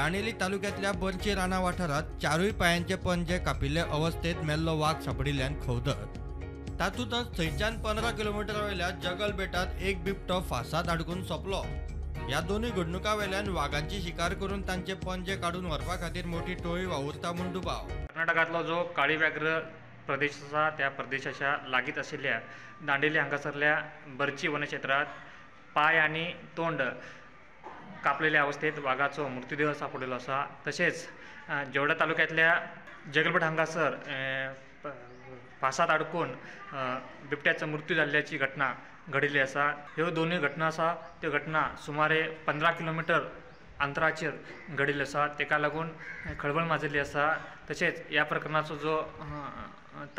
दांडेली तालुक्यांतल्या बर्ची राना वाठारांत चारूय पायांचे पंजे कापिल्ले अवस्थेत मेल्लो वाग सांपडिल्ल्यान खवदळ. तातूंतच थंयच्यान 15 किलोमिटर वयल्या जगल बेटात एक बिबटो फांसात अडकून सोंपलो. ह्या दोनूय घडणुकां वेल्यान वागांची शिकार करून तांचे पंजे काडून व्हरपा खातीर मोठी टोळी वावुरता म्हूण दुबाव. कर्नाटकांतलो जो काळी व्याघ्र प्रदेश आसा त्या प्रदेशाच्या लागींच आशिल्ल्या दांडेली हांगासरल्या बर्ची वनक्षेत्रांत पांय आनी तोंड कापलेल्या अवस्थेत वागाचो मृत्यूदेह सापडिल्लो आसा. तशेंच जेवडा तालुक्यांतल्या जगलबेट हांगासर फांसात अडकून बिबट्याचो मृत्यू जाल्ल्याची घटना घडिल्ली आसा. ह्यो दोनूय घटना आसा त्यो घटना सुमारे 15 किलोमिटर अंतराचेर घडिल्ल्यो आसा. ताका लागून खळबळ माजिल्ली आसा. तशेंच ह्या प्रकरणाचो जो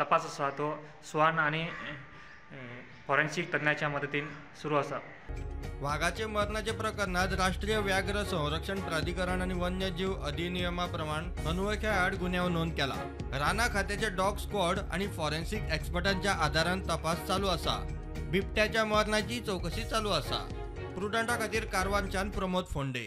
तपास आसा तो स्वान आनी फॉरेन्सीक तज्ञाच्या मदतीन सुरू आसा. वागाचे मरणाचे प्रकरणात राष्ट्रीय व्याघ्र संरक्षण प्राधिकरण आनी वन्यजीव अधिनियमा प्रमाण अनवळख्या आड गुन्यांव नोंद केला. राना खात्याचे डॉग स्क्वॉड आनी फॉरेन्सिक एक्सपर्टांच्या आदारान तपास चालू आसा. बिबट्याच्या मरणाची चवकशी चालू आसा. प्रुडंटा खातीर कारवारच्यान प्रमोद फोंडे.